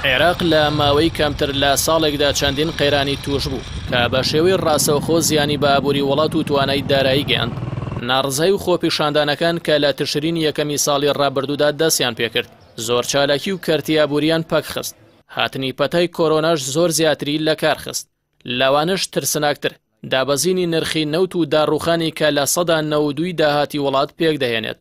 عێراق لە ماوەی کەمتر لە ساڵێکدا چەندین قەیرانی تووش بوو کە بە شێوەی ڕاستەوخۆ زیانی بە ئابووری وڵات و توانای دارایی گەیاند. ناڕەزایی و خۆپیشاندانەکان کە لە تشرینی یەکەمی ساڵی ڕابردوودا دەستیان پێکرد، زۆر چالاکی و کەرتی ئابووریان پەکخست. هاتنی پەتای کۆرۆناش زۆر زیاتری لەکار خست. لەوانەش ترسناکتر، دابەزینی نرخی نەوت و داڕووخانی کە 92% ی داهاتی وڵات پێکدەهێنێت.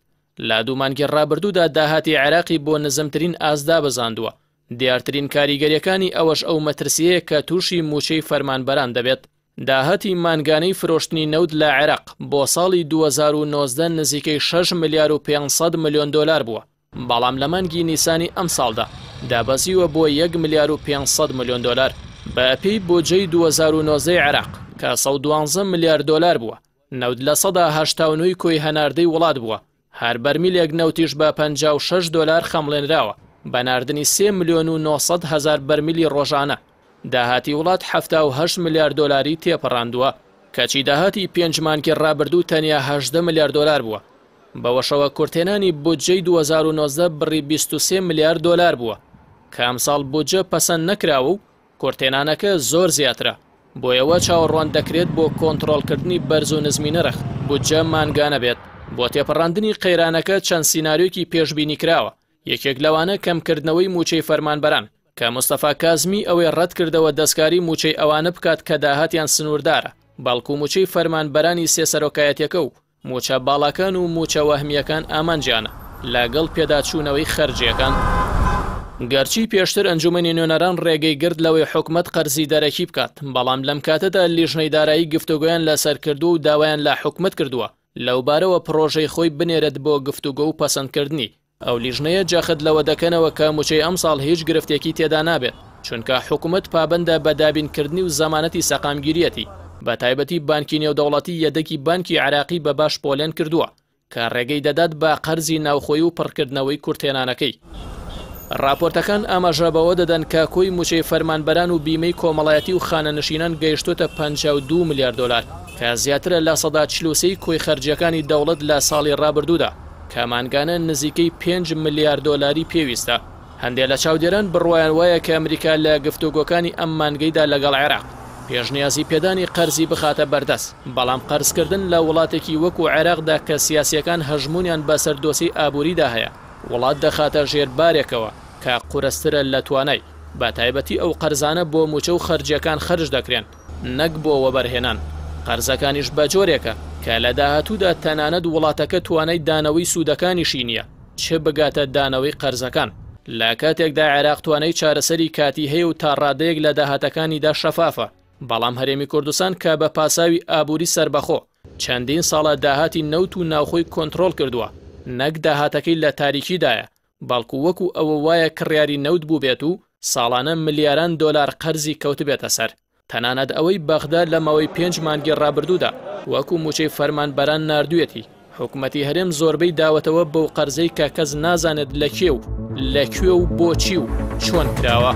لە دوو مانگی ڕابردوودا داهاتی عێراقی بۆ نزمترین ئاست دابەزاندووە، دیارترین کاریگەرییەکانی ئەوەش ئەو مەترسییەیە کە تووشی مووچەی فەرمانبەران دەبێت. داهاتی مانگانەی فرۆشتنی نەوت لە عێراق بۆ ساڵی 2019 نزیکەی شەش ملیار و 500 ملیۆن دۆلار بووە، بەڵام لە مانگی نیسانی ئەمساڵدا دابەزیوە بۆ یەک ملیار و 500 ملیۆن دۆلار. بەپێی بودجەی 2019 ی عێراق کە 112 ملیار دۆلار بووە، نەوت 89% ی کۆی هەناردەی وڵات بووە، هەر بەرمیلێک نەوتیش بە 56 دۆلار خەمڵێنراوە، بە ناردنی سێ ملیۆن و 900 هەزار بەرمیلی ڕۆژانە، داهاتی وڵات 78 ملیار دۆلاری تێپەڕاندووە، کەچی داهاتی پێنج مانگی ڕابردوو تەنیا 18 ملیار دۆلار بووە. بەوەشەوە کورتهێنانی بودجەی 2019 بڕی 23 ملیار دۆلار بووە، کە ئەمساڵ بودجە پەسەند نەکراوە و کورتهێنانەکە زۆر زیاترە، بۆیە وا چاوەڕوان دەکرێت بۆ کۆنتڕۆڵکردنی بەرز و نزمی نرخ، بودجە مانگانە بێت. بۆ تێپەڕاندنی قەیرانەکە چەند سیناریۆیەکی پێشبینی کراوە، یەکێک لەوانە کەمکردنەوەی مووچەی فەرمانبەران، کە مستەفا کازمی ئەوەی ڕەتکردەوە دەستکاری مووچەی ئەوانە بکات کە داهاتیان سنووردارە، بەڵکو مووچەی فەرمانبەرانی سێ سەرۆکایەتیەکە و مووچە باڵاکان و مووچە وەهمییەکان ئامانجیانە، لەگەڵ پێداچوونەوەی خەرجییەکان. گەرچی پێشتر ئەنجومەنی نوێنەران ڕێگەی گرت لەوەی حکومەت قەرزی دەرەکی بکات، بەڵام لەم کاتەدا لیژنەی دارایی گفتوگۆیان لەسەر کردووە و داوایان لە حکومەت کردووە لەوبارەوە پڕۆژەی خۆی بنێرێت بۆ گفتوگۆ و پەسەندکردنی. ئەو لیژنەیە جەخت لەوە دەکەنەوە کە مووچەی ئەمساڵ هیچ گرفتێکی تێدا نابێت، چونکە حکومەت پابەندە بە دابینکردنی و زەمانەتی سەقامگیریەتی، بەتایبەتی بانکی نێودەوڵەتی یەدەگی بانکی عێراقی بە باش پۆلێن کردووە کە ڕێگەی دەدات بە قەرزی ناوخۆی و پڕکردنەوەی کورتهێنانەکەی. ڕاپۆرتەکان ئاماژە بەوە دەدەن کە کۆی مووچەی فەرمانبەران و بیمەی کۆمەڵایەتی و خانەنشینان گەیشتۆتە 52 ملیار دۆلار، کە زیاترە 43% ی کۆی خەرجییەکانی دەوڵەت لە ساڵی ڕابردوودا. کە مانگانە نزیکەی پێنج ملیار دۆلاری پێویستە. هەندێ لە چاودێران بڕوایان وایە کە ئەمریکا لە گفتوگۆکانی ئەم مانگەیدا لەگەڵ عێراق، پێشنیازی پێدانی قەرزی بخاتە بەردەست، بەڵام قەرزکردن لە وڵاتێکی وەکو عێراقدا کە سیاسییەکان هەژموونیان بەسەر دۆسێی ئابووریدا هەیە، وڵات دەخاتە ژێر بارێکەوە کە قورسترە لە توانای، بەتایبەتی ئەو قەرزانە بۆ مووچە و خەرجییەکان خەرج دەکرێن. نەک بۆ وەبەرهێنان، قەرزەکانیش بە جۆرێکە کە لە داهاتوودا تەنانەت وڵاتەکە توانای دانەوەی سوودەکانیشی نییە، چ بگاتە دانەوەی قەرزەکان. لە کاتێکدا عێراق توانای چارەسەری کاتی هەیە و تا ڕادەیەک لە داهاتەکانیدا شەفافە، بەڵام هەرێمی کوردستان کە بە پاساوی ئابووری سەربەخۆ، چەندین ساڵە داهاتی نەوت و ناوخۆی کۆنترۆڵ کردووە، نەک داهاتەکەی لە تاریکیدایە، بەڵکو وەکو ئەوە وایە کڕیاری نەوت بووبێت و ساڵانە ملیاران دۆلار قەرزی کەوتبێتە سەر. تەنانەت ئەوەی بەغدا لە ماوەی پێنج مانگی ڕابردوودا وەکو مووچەی فەرمانبەران ناردوویەتی، حکومەتی هەرێم زۆربەی داوەتەوە بەو قەرزەی کە کەس نازانێت لە کێ و لە کوێ و بۆچی و چۆن کراوە.